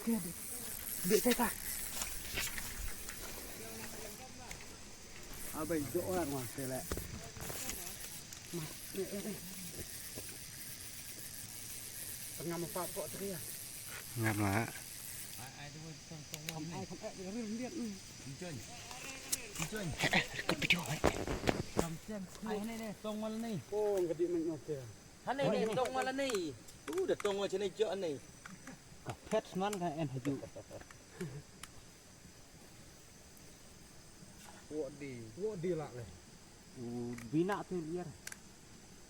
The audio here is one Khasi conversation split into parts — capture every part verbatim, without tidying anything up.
Ke di. Di teta. Abai do orang mas tele. Mas, eh, eh, eh. Tengah mepak kok teri ya. Ngam lah. Ai, ai, tu tong, tong wal ni. Ai, ai, ai, ril dia, hmm. Ijon. Ijon. Eh, eh, rekod video, eh. Kam sen, ai, ni, ni, tong wal ni. Oh, ngedik main okey. Ha ni, ni, tong wal ni. Uh, dah tong wal sini jok ni. Ka phet man ka en haju. Wok di. Wok di lah leh. U bina tu liar.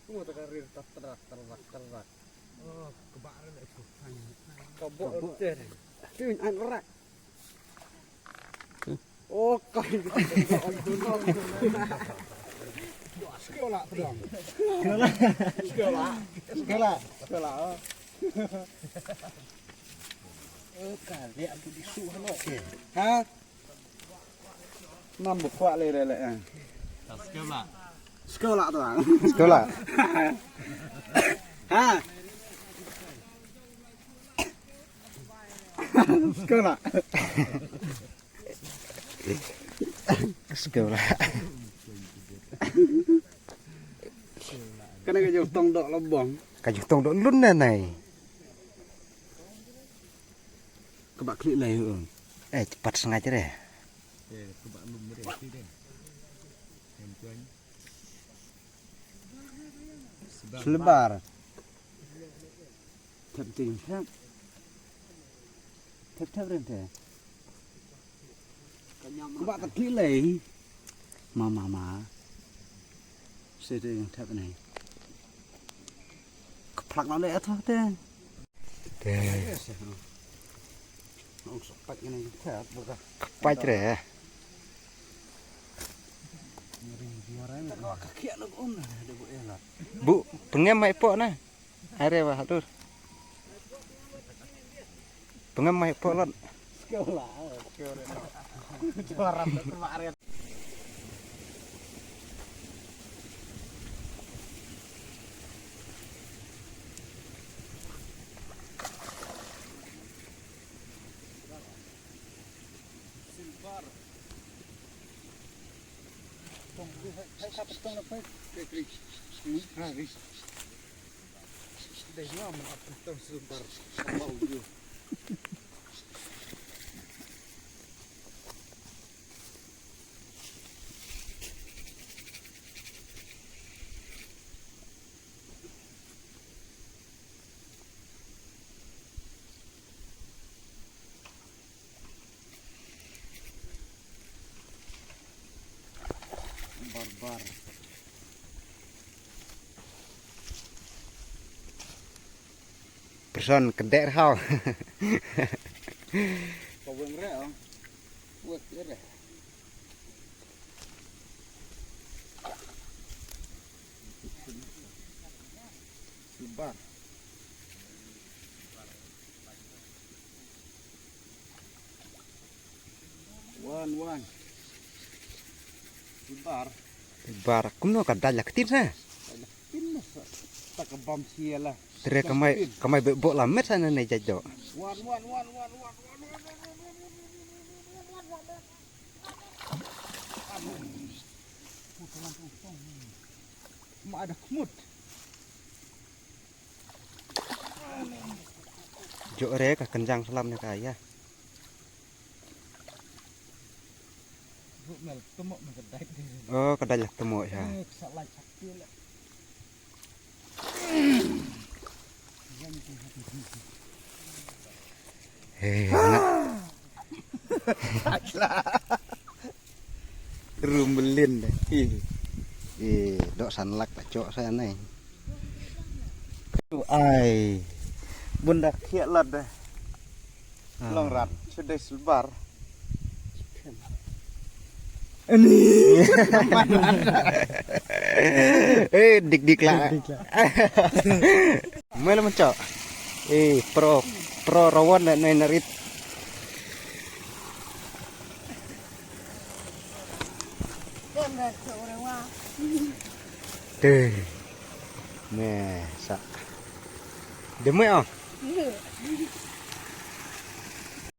Tunggu tak karir tak terak, terak, terak. Oh, kebak rin itu. Kebak rin. Tin an rak. Oh, kai. Sekolah pedang. Sekolah. Sekolah. Sekolah. Oh. Eh, ka leh aku di su hano. Ha? Nam bu kwah le le le. Sekolah. Sekolah tu ah. Sekolah. Ha? Sekolah. Sekolah. Kane ka jong tong dok lebong. Ka jong tong dok lun na nai. Kebak klik lai un. Eh, cepat sengaja deh. Eh, kebak lum deh, sini deh. Yang tuan. Selebar. Thep ting thep. Thep thep ren te. Ku ba ta kli lei. Ma ma ma. Se te thep nei. Kplak na le atha te. Te. Ong sok pat ngene thep buka. Pat re. Bu, pengem mai pok na. Are wah dur. Pengem mai pok lot. Silver. Tong, hai, hai, hai, tong, hai. Kri, kri. Hmm, ha, kri. Dei ngam ap tong silver. Apa uju? Barbar. Person kedek rau. Kaweng re, oh. Wek re. Subar. Wan, wan. Subar. Bar kumno ka dal la ktin sa? Dal la ktin sa. Ta ka bam sia la. Tre kamai, kamai be bo la met sa ne jaj do. Wan, wan, wan, wan, wan. Ma da khmut. Jo re ka kynjang slam ne ka ya. Oh, ka dai la temo ya. Hei, anak. Rumbelin deh. Ih. Ih, dok sanlak ta cok sa nai. Tu ai. Bunda khiak lat deh. Ah. Long rat, sedai selbar. Ani. Eh, dik dik lah. Dik dik lah. Mel mencok. Eh, pro, pro rawan nak naik narit. Deh. Meh, sa. Demi ah.